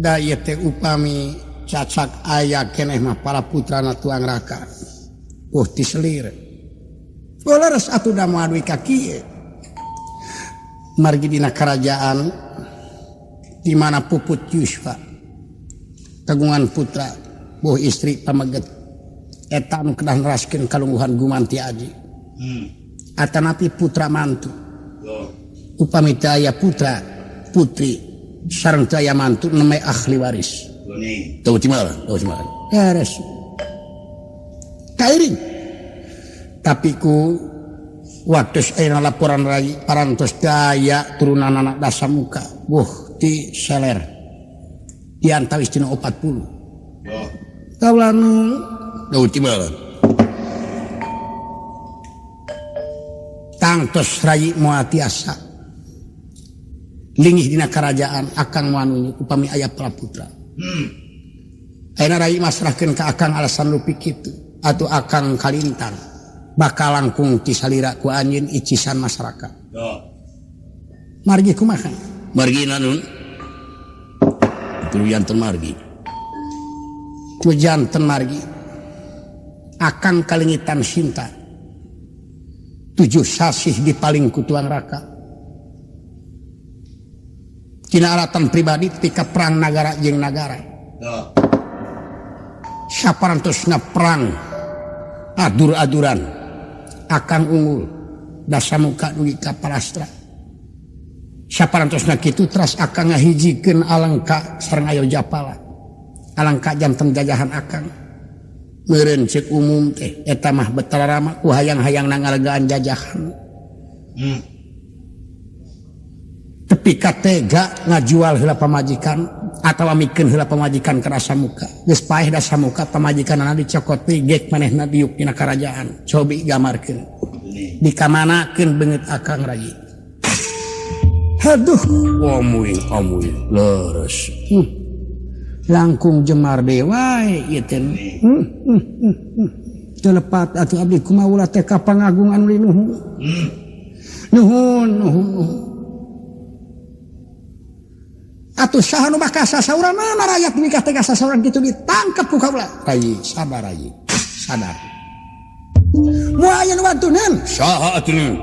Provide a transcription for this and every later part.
Da ieu teh upami cacak aya keneh mah para putrana tuang raka. Oh tiselir. Leres atuh da moal dugi ka kieu. Margi dina karajaan di mana puput Yusfa kagungan putra boh istri pameget eta anu kedah neraskeun kalungguhan gumanti aji. Atanapi putra mantu. Upami teu aya putra putri sareng teu aya mantu nembe ahli waris. Teu cimaran, teu cimaran. Beres. Kairing. Tapi ku waktu ayeuna laporan rai parantos daya turunan anak Dasamuka buh ti seler di antawis dina 40. Kaula nu teu cimaran. Tangtos rai moal tiasa lingih dina karajaan akang moal nunjuk upami aya praputra. Ayeuna rai masrahkeun ka akang alasan lupi kitu atuh akang kalintang bakal langkung ti salira ku anjeun icisan masyarakat. Margi kumaha? Margi nanun. Kudu janten margi. Ku janten margi. Akang kalengitan sinta. 7 sasih dipaling ku tuang raka. Tina alatan pribadi ketika perang nagara jeung nagara. Saparantosna perang adur-aduran akang unggul Dasamuka dugi ka Palastra. Saparantosna kitu teras akang ngahijikeun Alengka sareng Ayo Japala. Alengka janten jajahan akang. Meureun ceuk umum teh eta mah Betara Rama ku hayang-hayangna ngalegaan jajahan. Tepi ka tega ngajual heula pamajikan atawa mikeun heula pamajikan ka Dasamuka. Geus paeh Dasamuka pamajikanana dicokot deui gek manehna diuk dina karajaan. Cobi gambarkeun. Dikamanakeun beungeut akang rayi. Aduh, amuing amuing leres. Langkung jemar deui wae ieu teh. Teu lepat atuh abdi kumaha ulah teh ka pangagung anu linuhun. Nuhun nuhun nuhun. Atuh saha nu bakal sasauranana rakyat nikah teh sasauran kitu ditangkep ku kaula. Rayi, sabar rayi. Sadar. Moal aya nu wantunan. Saha atuh nu?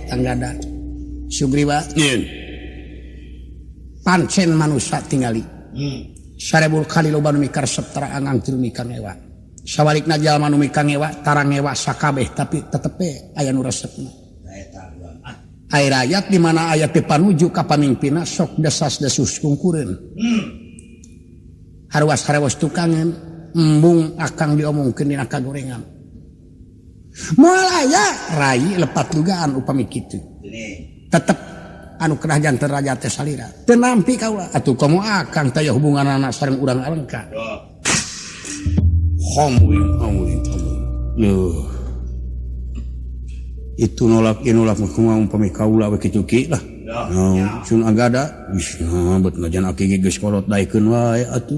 Anggada. Sugriwa. Nyeun. Pancen manusa tingali. 1000 kali loba nu mikaresep tara angang tilu mikangewa. Sawalikna jalma nu mikangewa tara ngewa sakabeh tapi tetep we aya nu resepna. Ai rakyat di mana aya teu panuju ka pamimpinna sok desas-desus kungkureun. Haruas harewos tukangan embung akang diomongkeun dina kagorengan. Moal aya rai lepat dugaan upami kitu. Tetep anu kedah janten raja teh salira. Teu nampi kaula atuh komo akang teh aya hubunganana sareng urang Alengka. Homuing homuing homuing. Yuh. Itu nolak ieu nolak mah kumaha umpami kaula we kitu ki lah. Nah, sun agada geus bet najan aki ge geus kolot daekeun wae atuh.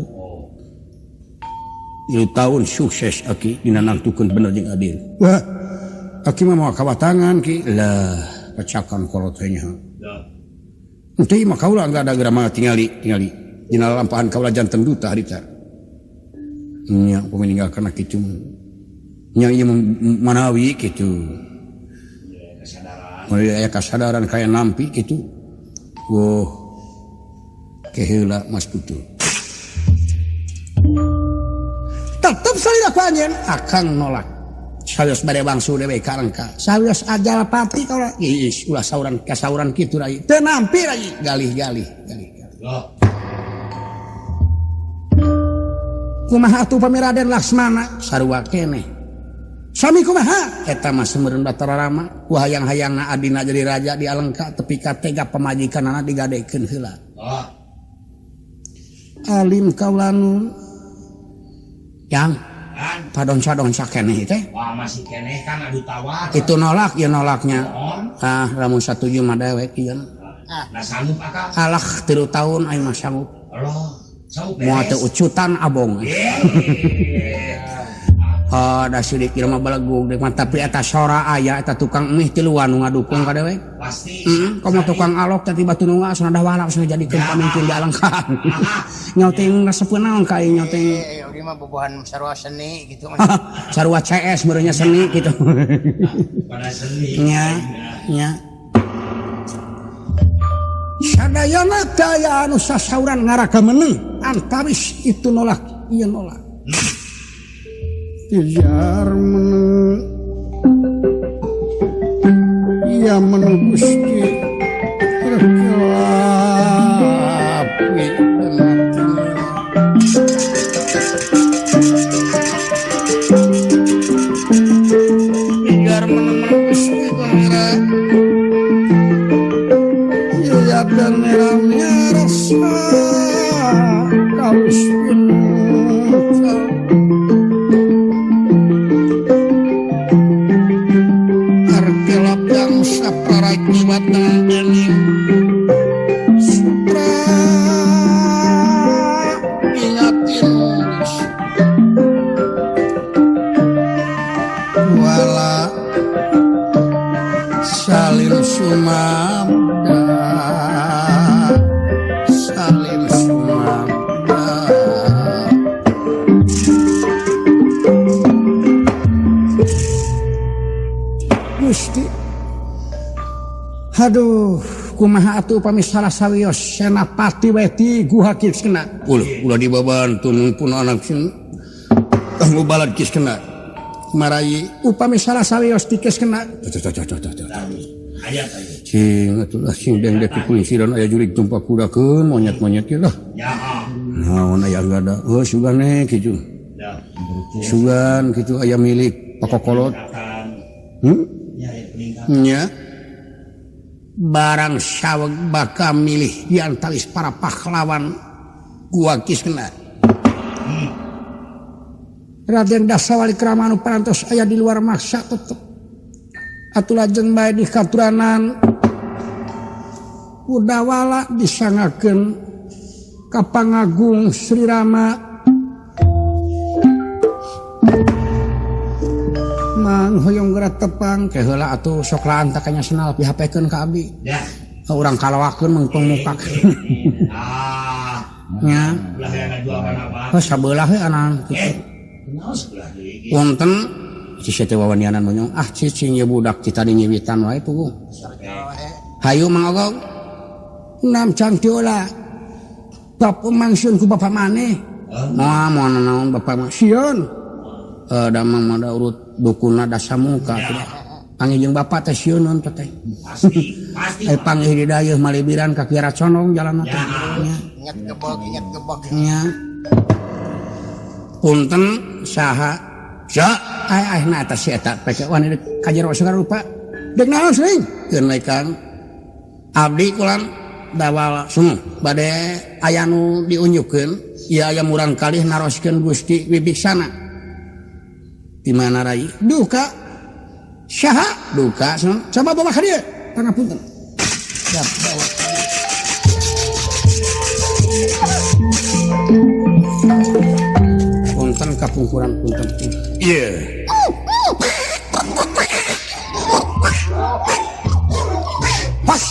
3 tahun sukses aki dina nangtukeun bener jeung adil. Wah, aki mah moal kawatangan ki. Lah, pecakan kolot teh nya. Henteu mah kaula enggak ada geura mah tingali, tingali. Dina lampahan kaula janten duta harita. Nya upami ninggalkeun kitu mah. Nya ieu manawi kitu. Manawi aya kasadaran kaya nampi kitu. Woh. Keheula Mas Putu. Tetep salira ku anjeun akang nolak. Sawios bade bangsu dewe ka Alengka. Sawios ajal pati kaula. Iis ulah sauran kasauran kitu rai. Teu nampi rai galih-galih galih-galih. Kumaha atuh upami Raden Laksmana sarua keneh. Sami kumaha eta mah sumeureun Batara Rama ku hayang-hayangna adina jadi raja di Alengka tepi ka tega pamajikanana digadekeun heula. Alim kaula nu yang padonca-donca keneh teh. Wah, masih keneh kan adu tawar. Itu nolak ya nolaknya. Ah, lamun satuju mah dewek ieu. Nah, sanggup akang. Alah 3 tahun aing mah sanggup. Allah, sanggup Moal beres. teu ucutan abong. Oh, da sidik jelema belegug deuk mah tapi eta sora aya eta tukang mih tiluan nu ngadukung ka dewe. Pasti. Heeh, komo tukang alok teh tiba tununga asana dawala asana jadikeun pamimpin di alangkang. Nyoting resepeun naon ka aing nyoting. Abdi mah bobohan sarua seni gitu mah. Sarua CS meureunnya seni gitu. Pada seni. Nya, nya. Sadayana daya anu sasauran ngaraka meneng antawis itu nolak ieu nolak. Ijar meneng ia meneng Gusti terkelapi Ijar meneng Gusti pangeran iya dan merahnya rasa kawis Aduh, kumaha atuh upami salah sawios senapati we ti guha Kiskena. Ulah, ulah dibabantun pun anak sing kanggo balad Kiskena. Marayi upami salah sawios ti Kiskena. Cing atuh lah sing dengdek kuingsiran aya jurig tumpak kudakeun monyet-monyet ieu lah. Naon aya gada. Heuh sugane kitu. Sugan kitu aya milik pakokolot. Nya. Barang saweg bakal milih diantalis para pahlawan gua Kiskena. Raden Dasawali Kramanu parantos aya di luar maksa tetep. Atuh lajeng bae di katuranan Kudawala disangakeun ka Pangagung Sri Rama. Mang hoyong geura tepang ke heula atuh sok lantak nya senal pihapekeun ka abdi. Ya. Urang kalawakeun mengpeng muka. Ah. Nya. Belah aya ngajual apa? Heuh sabelah we anang kitu. Kunaon sebelah deui? Wonten si teh wawanianan monyong ah cicing ye budak ti tadi nyiwitan wae puguh. Hayu Mang Ogog. Nam cang tiola. Bap mangsun ku bapak maneh. Moal moal naon bapak mah sieun. Damang mah da urut dukuna dasamuka atuh. Panggih jeung bapak teh sieuneun teh. Pasti, pasti. Ai panggih di dayeuh malibiran ka Kiara Condong jalanna teh. Ya. Ingat gebog, ingat gebog. Nya. Punten saha? Sa, ai ai na eta si eta pek wani ka jero sagala rupa. Deuk naon seuing? Keun we Kang. Abdi kulan dawal sumuh bade aya nu diunjukkeun, ieu aya murang kalih naroskeun Gusti Wibiksana. Di mana rai? Duka. Saha? Duka. Coba bawa ka dieu. Pangapunten. Siap, bawa. Punten kapungkuran punten. Ieu. Pas.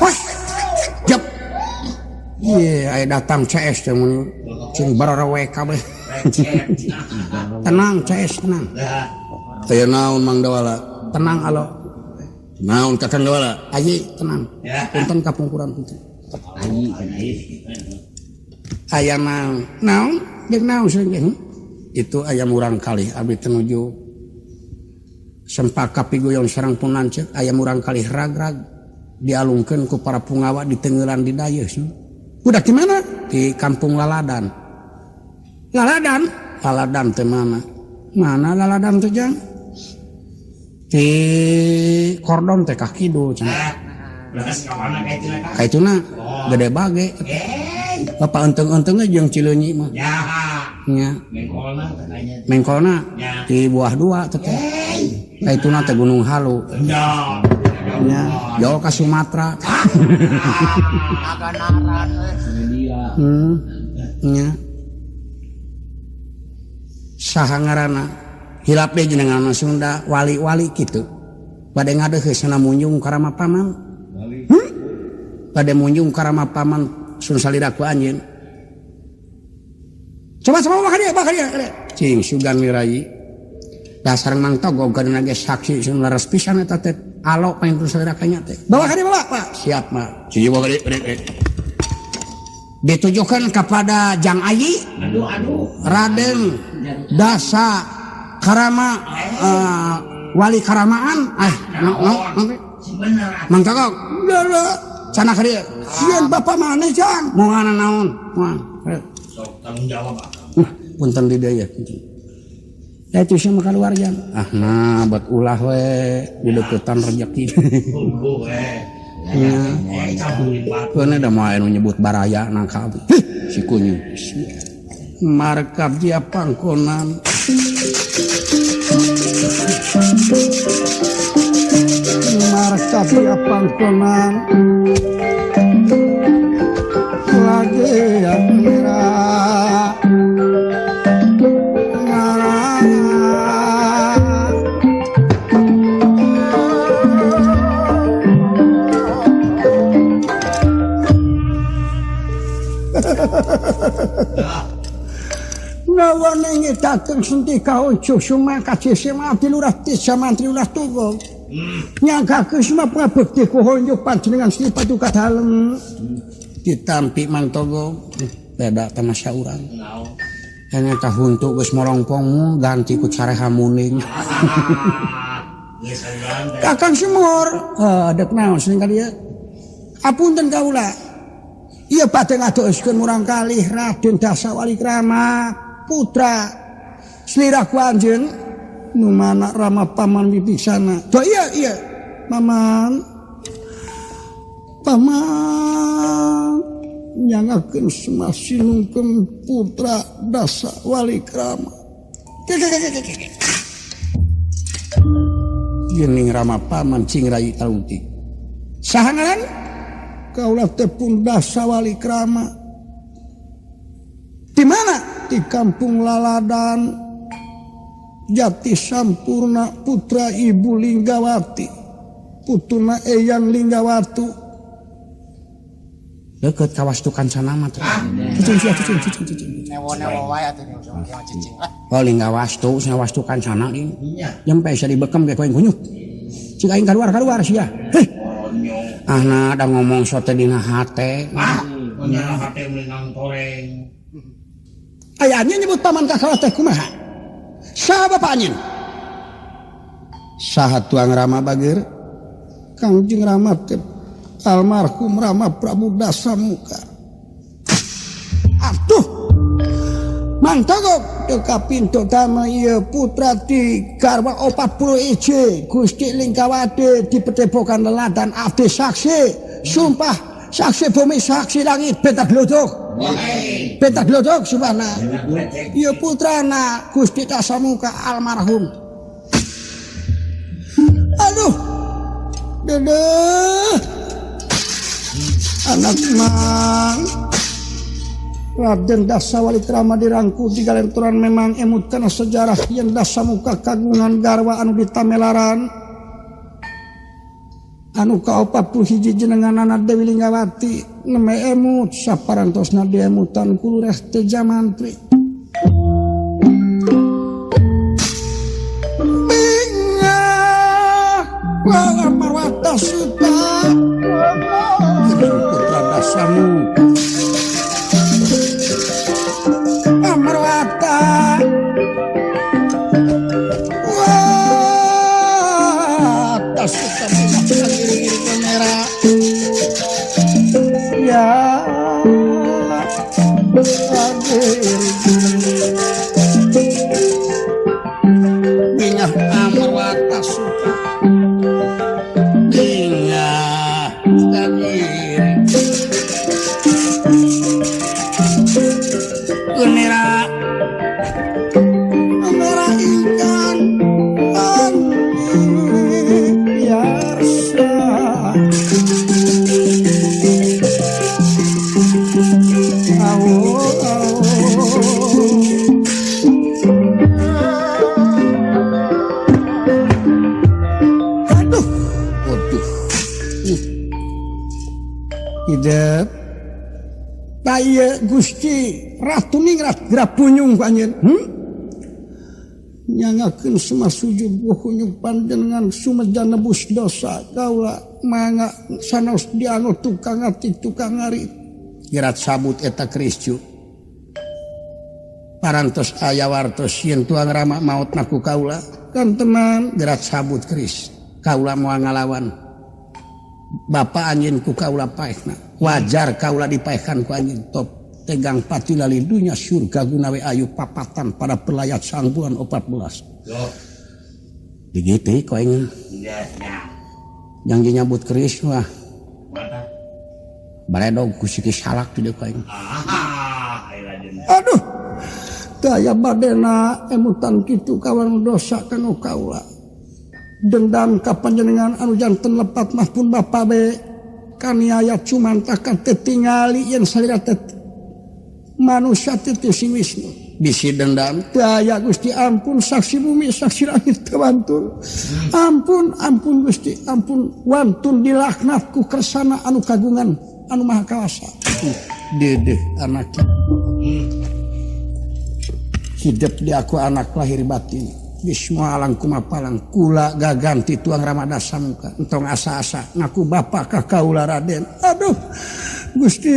Pas. Jep. Ieu aya datang CS teh mun cing bararawe kabeh. Tenang CS tenang. Aya naon Mang Dawala? Tenang alo. Naon Kakang Dawala? Ayi tenang. Punten kapungkuran punten. Ayi kan ayi. Aya naon? Naon? Deuk naon seuing teh? Itu aya murang kalih abdi teh nuju sempak kapiguyon sareng pun lanceuk aya murang kalih rag-rag dialungkeun ku para pungawa ditengeulan di dayeuh. Budak di mana? Di kampung Laladan. Laladan? Laladan teh mana? Mana Laladan teh jang? Di kordon teh ka kidul cenah. Ka ituna gede bage. Bapak enteng-entengnya jeung Cileunyi mah. Nya. Mengkolna di buah dua teh. Ka ituna teh Gunung Halu. Nya, jauh ka Sumatera. Nya. Saha ngaranna? Hilap deui jenengan Sunda wali-wali kitu. Bade ngadeuheus sana munjung ka Rama Paman. Bade munjung ka Rama Paman sun salira ku anjeun. Coba coba bawa ka dieu, bawa ka dieu. Cing sugan wirayi. Dasar Mang Togog kadina ge saksi sun leres pisan eta teh. Alo paling terus salira kanya teh. Bawa ka dieu bawa, Pak. Siap, Mak. Cing bawa ka dieu, dieu. Ditujukan kepada Jang Ayi. Aduh, aduh. Raden Dasa Karama, wali karamaan. Ah, no, no, no. Mang Togog. Cenah ka dieu. Sieun bapak maneh, Jang? Moal naon? Moal. Sok tanggung jawab, Pak. Punten di dieu ya, punten. Ya itu sih mah keluar jang. Ah nah buat ulah we dideketan rezeki. Hungku we. Nya. Cabulin batu. Keuna da moal anu nyebut baraya nang ka abdi. Hih, si kunyung. Markab dia pangkonan. Markab dia pangkonan. Lagi yang merah. Nawana ngitakeun senti kaonco sumaka sesema abdi lurah desa mantri ulah tunggu. Nyangkakeun semua pangabekti ku honjo panjenengan Sri Paduka Dalem. Ditampi Mang Togo beda tamasya urang. Ternyata huntu geus molongpongmu ganti ku careha muning. Kakang Sumur, dek naon sing ka dieu? Apunten kaula. Ieu bade ngadooskeun murang kalih Raden Dasa Walikrama putra slira ku anjeun nu mana Rama Paman Wibisana. Duh iya iya Paman. Paman nyangakeun semasinungkeun putra Dasa Walikrama. Geuning Rama Paman cing rai talungtik. Saha ngaran? Kaula teh pun Dasa Walikrama. Di mana? Di kampung Laladan Jati Sampurna putra Ibu Linggawati, putuna Eyang Linggawatu. Deket kawastu kancana mah teh. Cicing sia cicing cicing cicing. Newo-newo wae atuh cicing lah. Oh Linggawastu, sia wastu kancana ieu. Nya. Nyampe sia dibekem ge ku aing kunyuk. Cik aing kaluar-kaluar sia. Heh. Ah nah da ngomong sote dina hate. Ah, nya hate meunang toreng. Aya anjeun nyebut paman ka kaula teh kumaha? Saha bapa anjeun? Saha tuang Rama bageur? Kangjeng Rama teh almarhum Rama Prabu Dasamuka. Atuh. Mang Togog teu kapinto tama ieu putra ti garwa 41 Gusti Lingkawati di Petepokan Leladan abdi saksi sumpah saksi bumi saksi langit bentak glodok. Bentak glodok sumpahna. Ieu putrana Gusti Dasamuka almarhum. Aduh. Dedeh. Anak mang Raden Dasa Walikrama dirangku di galentoran memang emut kana sejarah yen Dasamuka kagungan garwa anu ditamelaran anu ka-41 jenenganana Dewi Linggawati neme emut saparantosna diemutan ku Lurah Teja Mantri. Bingah Marwata Suta putra Dasamuka Amarwata Wata Suta giring-giring kamera ya bingah Amarwata Suta bingah giring Kunira Amara ingkang biasa awo awo. Hidep taya Gusti Ratu Ningrat grapunyung ku anjeun. Nyangakeun semah sujud buhunyung panjenengan sumeja nebus dosa kaula mangga sanos dianu tukang ati tukang ngarit. Gerat sabut eta keris cu. Parantos aya wartos yen tuang rama maot ku kaula kan tenan gerat sabut keris. Kaula moal ngalawan. Bapak anjeun ku kaula paehna. Wajar kaula dipaehkan ku anjeun top. Tegang pati lalindunya surga gunawe ayu papatan pada pelayat sang bulan 14. Digitu kok ingin. Yang nyabut keris wah. Baredog ku siki salak ti deui aing. Aduh. Daya badena emutan kitu kawan dosa kanu kaula. Dendam ka panjenengan anu janten lepat mah pun bapa be kaniaya cumantakan teu tingali yen salira teh manusia teu sing Wisnu. Bisi dendam teu aya Gusti ampun saksi bumi saksi langit teu wantun. Ampun ampun Gusti ampun wantun dilaknat ku kersana anu kagungan anu maha kawasa. Dedeh anak hidup di aku anak lahir batin. Bismo alang kumapalang kula gaganti tuang Ramadasa muka entong asa-asa ngaku bapak ka kaula Raden. Aduh Gusti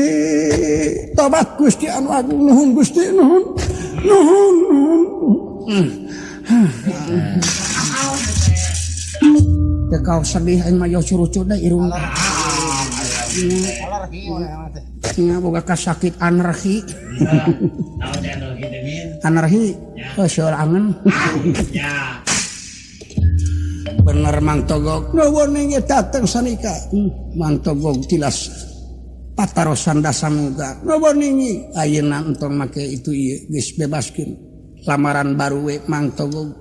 tobat Gusti anu agung nuhun Gusti nuhun nuhun nuhun. Teu kau sedih aing mah yo curucut da irung. Nya boga kasakit anarki. Anarki seueur angen. Bener Mang Togog. Nuwun inggih dateng sanika. Mang Togog tilas patarosan dasamuga. Nuwun inggih ayeuna entong make itu ieu geus bebaskeun. Lamaran baru we Mang Togog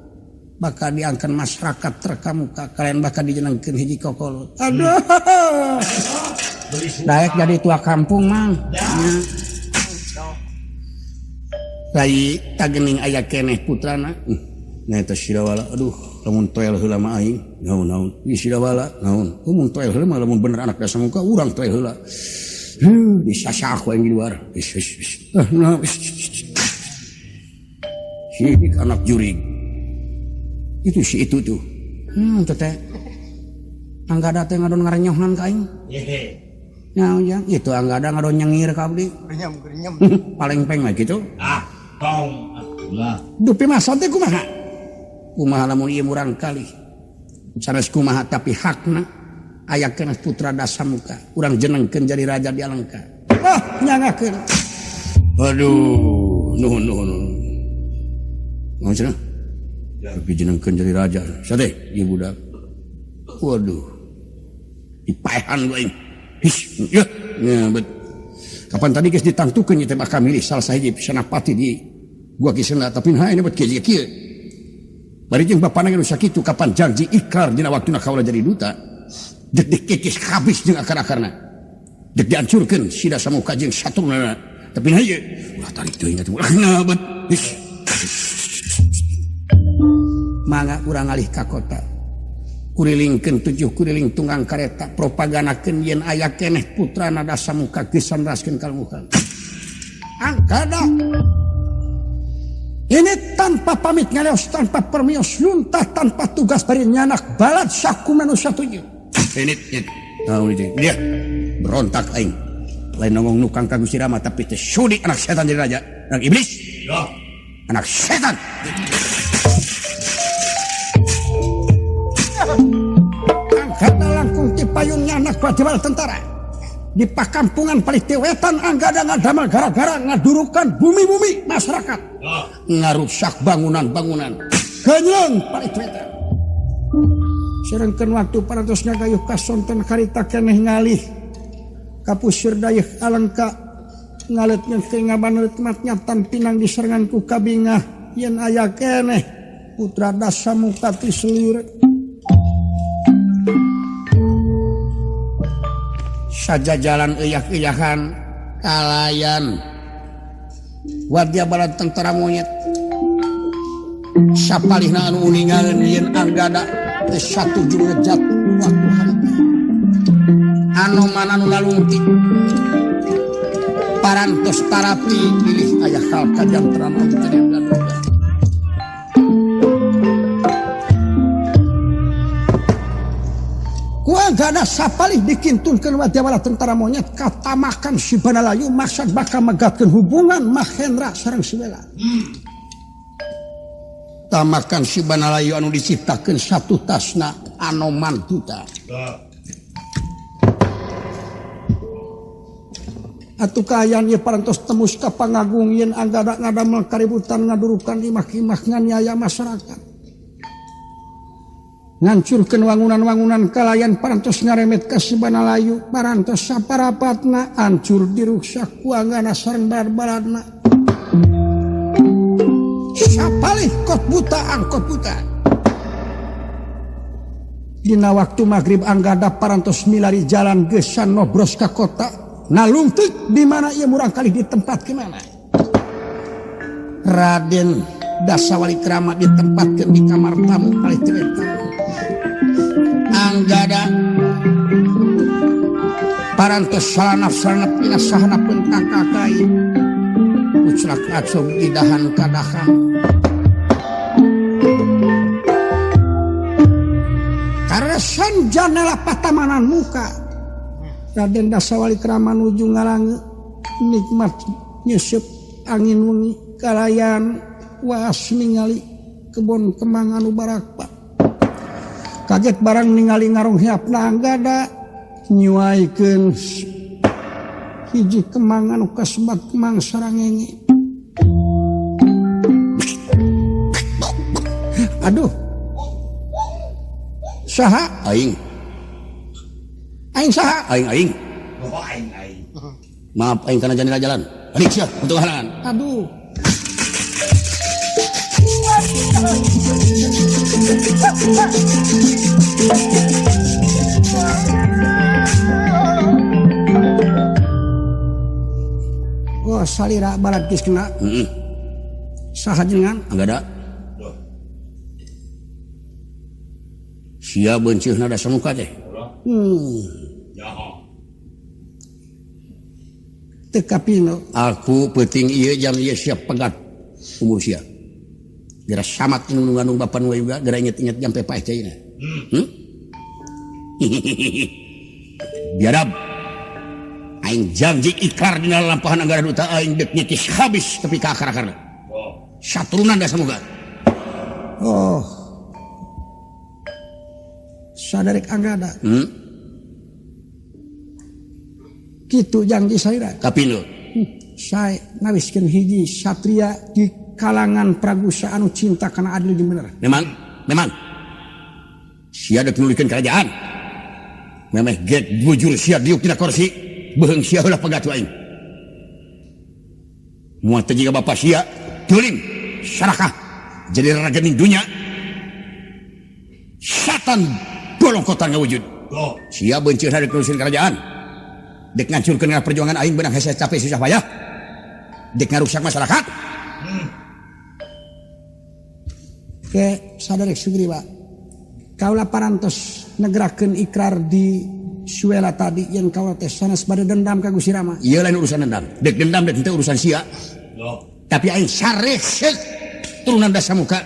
bakal diangkeun masyarakat terkamuka kalian bakal dijenengkeun hiji kokolot. Aduh. Daek jadi tua kampung Mang. Rai tagening aya keneh putrana. Nah eta Sidawala aduh lamun toel heula mah aing naon-naon. Ieu Sidawala naon. Lamun toel heula mah lamun bener anak Dasamuka urang toel heula. Heuh disasah ku aing di luar. Si anak jurig. Itu si itu tuh. Teteh. Anggada teh ngadon ngarenyohan ka aing. Hehe. Naon jang? Itu anggada ngadon nyengir ka abdi. Gerenyem-gerenyem. Paling peng mah kitu. Ah, tong. Ulah. Dupi masa teh kumaha? Kumaha lamun ieu murang kali. Sanes kumaha tapi hakna aya keneh putra Dasamuka. Urang jenengkeun jadi raja di Alengka. Ah, nyangakeun. Aduh, nuhun nuhun nuhun. Naon cenah? Tapi jenengkeun jadi raja. Sade ieu budak. Waduh. Dipaehan ku aing. His, ya, ya, bet. Kapan tadi geus ditangtukeun ieu teh bakal milih salah sahiji senapati di gua Kisena tapi nah ini bet kieu kieu. Bari jeung bapana geus sakitu kapan janji ikrar dina waktuna kaula jadi duta. Dek dikikis habis jeung akar-akarna. Dek dihancurkeun si Dasamuka jeung saturna. Tapi nah ieu ulah tarik teuing atuh. Nah bet. His. Mangga urang alih ka kota. Kurilingkeun tujuh kuriling tunggang kareta propaganakeun yen aya keneh putrana Dasamuka geus sandraskeun kalmukan. Angkada ini tanpa pamit ngaleos tanpa permios luntah tanpa tugas bari nyanak balad saku manusia tujuh. Ini tahu ini dia berontak aing. Lain nongong nukang ka Gusti Rama tapi teh sudi anak setan jadi raja, anak iblis. Anak setan. Anggada langkung ti payun nyanak wajibal tentara. Di pakampungan palih wetan anggada ngadamal gara-gara ngadurukan bumi-bumi masyarakat. Ngarusak bangunan-bangunan. Ganyeng palih wetan. Serengkeun waktu parantos ngagayuh kasonten karita keneh ngalih. Kapusir dayeuh Alengka ngalet nyeungkeun ngabaneut matnyatan pinang diserangan ku kabingah yen aya keneh putra Dasamuka ti selir. Saja jalan eyak-eyakan kalayan wadya bala tentara monyet sapalihna anu uningaeun yen anggada teh satuju ngejat waktu harita. Anoman anu lalungtik parantos tarapi bilih aya hal kajantenan anu teu diduga-duga. Ku Anggada sapalih dikintunkeun wadyabala tentara monyet katamakan si Banalayu maksad bakal megatkeun hubungan Mahendra sareng si Wela. Tamakan si Banalayu anu diciptakeun satu tasna Anoman Duta. Atuh kaayaan ieu parantos tembus ka pangagung yen Anggada ngadamel kaributan ngadurukan imah-imah nganiaya masyarakat. Ngancurkeun wangunan-wangunan kalayan parantos ngaremet ka si Banalayu parantos saparapatna ancur diruksak ku Anggada sareng balad-baladna. Sapalih kot buta angkot buta. Dina waktu maghrib Anggada parantos milari jalan gesan nobros ka kota. Nalungtik di mana ia murangkalih di tempat kemana. Raden Dasawalikrama ditempatkan di kamar tamu kalih cerita. Anggada parantos salanaf salanaf pinasahana pentang kakai. Uclak acung didahan kadahan. Karesan janela patamanan muka. Raden Dasawalikrama nuju ngalange nikmat nyeuseep angin wengi kalayan waas ningali kebon kembang anu barakpa. Kaget barang ningali ngaronghiapna Anggada nyuaikeun hiji kembang anu kasebat kembang sarangenge. Aduh. Saha aing? Aing saha? Aing aing. Oh, aing aing. Maaf aing kana jandela jalan. Balik sia untuk halangan. Aduh. Oh, salira balad geus kena. Heeh. Saha jenengan? Anggada. Sia beunceuna da samuka teh. Teu kapino. Aku peuting ieu jam ieu siap pegat umur sia. Geura samat nu ngandung bapa nu juga geura inget-inget jam pepaeh caina. Biadab. Aing janji ikrar dina lampahan Anggada Duta aing deuk nyikis habis tepi ka akar-akarna. Saturunan da samuga. Oh. Sadarek Anggada. Kitu janji salira. Kapindo. Sae nawiskeun hiji satria di kalangan Pragusa anu cinta kana adil jeung bener. Memang, memang. Sia deuk nuluykeun kerajaan. Memeh gek bujur sia diuk dina kursi, beuheung sia heula pegat aing. Moal teh jiga bapa sia, tulim sarakah jadi ragening dunya. Satan bolongkotan ngawujud. Oh. Sia beunceuna deuk nuluykeun kerajaan. Dek ngancurkeun perjuangan aing beunang hese capek susah payah. Dek ngaruksak masyarakat. Ke sadarek Sugriwa. Kaula parantos negrakeun ikrar di Suela tadi yen kaula teh sanes bade dendam ka Gusti Rama. Ieu lain urusan dendam. Dek dendam dek teu urusan sia. Oh. Tapi aing saresek turunan Dasamuka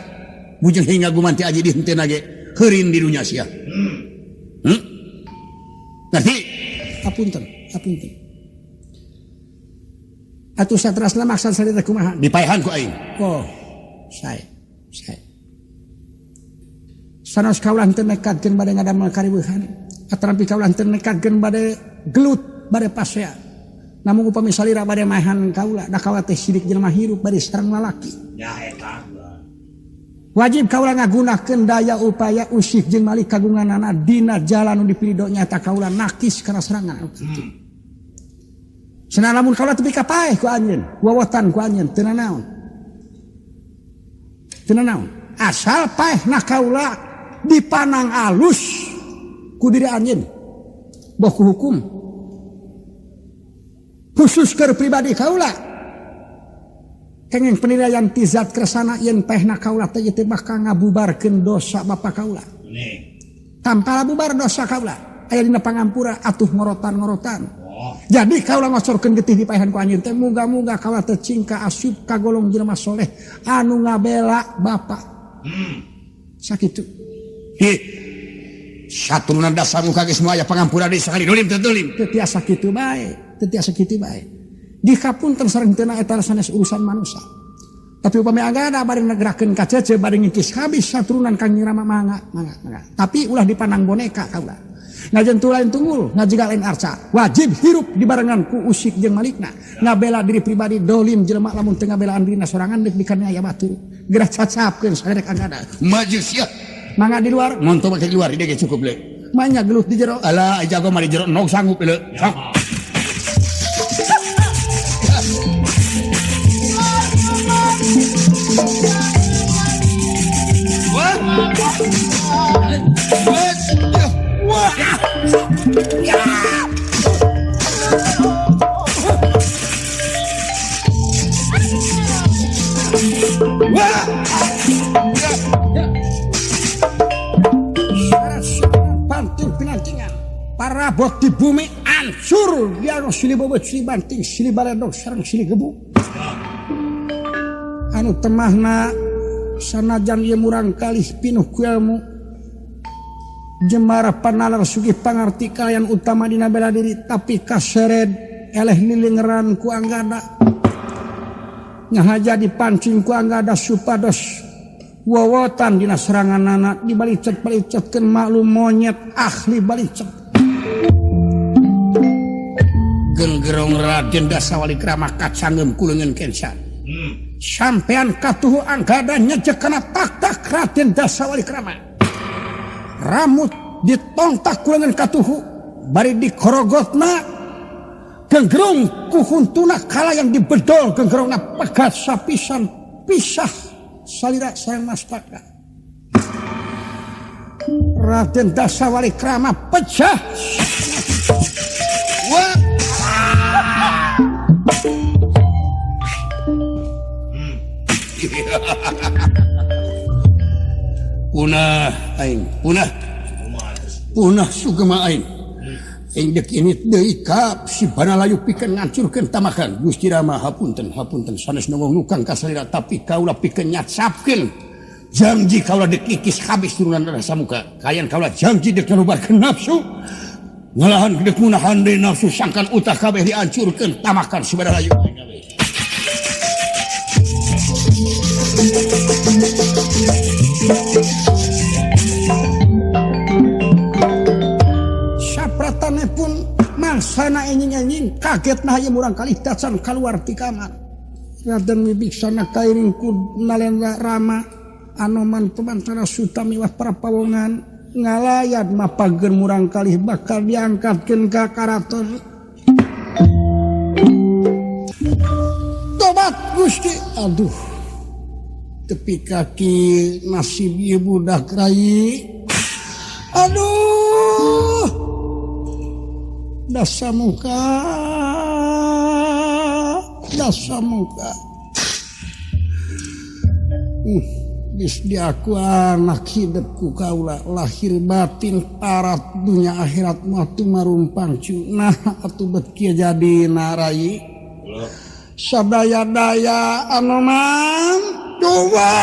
bujeng hingga gumanti aji di henteu ge heurin di dunya sia. Ngerti? Apunten. Apunten. Atuh satrasna maksad sarita kumaha? Dipaehan ku aing. Oh, sae. Sae. Sanes kaula henteu nekadkeun bade ngadamel kariweuhan, atarampi kaula henteu nekadkeun bade gelut, bade pasea. Namun upami salira bade maehan kaula, da kaula teh sidik jelema hirup bade sareng lalaki. Ya eta. Wajib kaula ngagunakeun daya upaya usik jeung malik kagunganana dina jalan nu dipilido nyata kaula nakis kana serangan. Cenah lamun kaula tepi ka paeh ku anjeun, wawotan ku anjeun teu nanaon. Teu nanaon. Asal paehna kaula dipanang alus ku diri anjeun. Boh ku hukum. Khusus keur pribadi kaula. Kenging penilaian ti zat kersana yen paehna kaula teh teh bakal ngabubarkeun dosa bapa kaula. Tanpa bubar dosa kaula. aya dina pangampura atuh ngorotan-ngorotan. Jadi kaula ngocorkeun getih dipaehan ku anjeun teh muga-muga kaula teh cingka asup ka golong jelema soleh anu ngabela bapa. Sakitu. Hi. Saturunan Dasamuka geus moal aya pangampura deui sakali dolim teu dolim. Teu tiasa kitu bae, teu tiasa kitu bae. Dikapunten sareng teu eta sanes urusan manusia. Tapi upami anggada bari negerakeun ka cece bari ngikis habis saturunan Kangjeng Rama mangga mangga mangga. Tapi ulah dipandang boneka kaula. Ngajentu lain tunggul, ngajiga lain arca. Wajib hirup dibarengan ku usik jeung malikna. Ngabela diri pribadi dolim jelema lamun teu ngabelaan dirina sorangan deuk dikaniaya batur. Geura cacapkeun saderek anggada. Maju sia. Mangga di luar, monto make di luar di ge cukup le. Manya gelut di jero. Alah jago mah di jero nog sanggup le. Sok. Wah. Wah. Ya. Wah. Banting pinantingan parabot di bumi ancur dianu silih bobot silih banting silih baledog sareng silih gebuk anu temahna sanajan ieu murang kalih pinuh ku ilmu jemara panalar sugih pangarti kalayan utama dina bela diri tapi kasered eleh nilingeran ku anggada nyahaja dipancing ku anggada supados wowotan dina seranganana dibalicet-balicetkeun maklum monyet ahli balicet Genggerong Raden Dasawalikrama kacangeum ku leungeun kenca. Sampean katuhu anggada nyejek kana tak-tak Raden Dasawalikrama. Ramut ditongtak ku leungeun katuhu bari dikorogotna genggerong ku huntuna kalayan dibedol genggerongna pegat sapisan pisah salira sareng mastaka. Raden Dasawalikrama pecah. Wah. Punah aing, punah. Punah sugema aing. Aing deuk ini deui ka si Banalayu pikeun ngancurkeun tamakan. Gusti Rama hapunten, hapunten sanes nongong nukang ka salira tapi kaula pikeun nyacapkeun. Janji kaula deuk kikis habis turunan Dasamuka. Kayan kaula janji deuk ngalubarkeun nafsu. Ngalahan deuk munahan deui nafsu sangkan utah kabeh diancurkeun tamakan si Banalayu. Sapratane pun mangsana enjing-enjing kaget nah ieu murang kali dacan kaluar ti kamar. Raden Wibiksana kairing ku Nalendra Rama Anoman Pemantara Suta miwah para pawongan ngalayat mapageun murang kalih bakal diangkatkeun ka karaton. Tobat Gusti, aduh. Tepi kaki nasib ieu budak rai. Aduh. Dasamuka. Dasamuka. Geus diaku anak hidep ku kaula lahir batin parat dunya akhirat mah tumarumpang cu. Nah atuh bet kieu jadina rai. Sadaya-daya Anoman. Coba.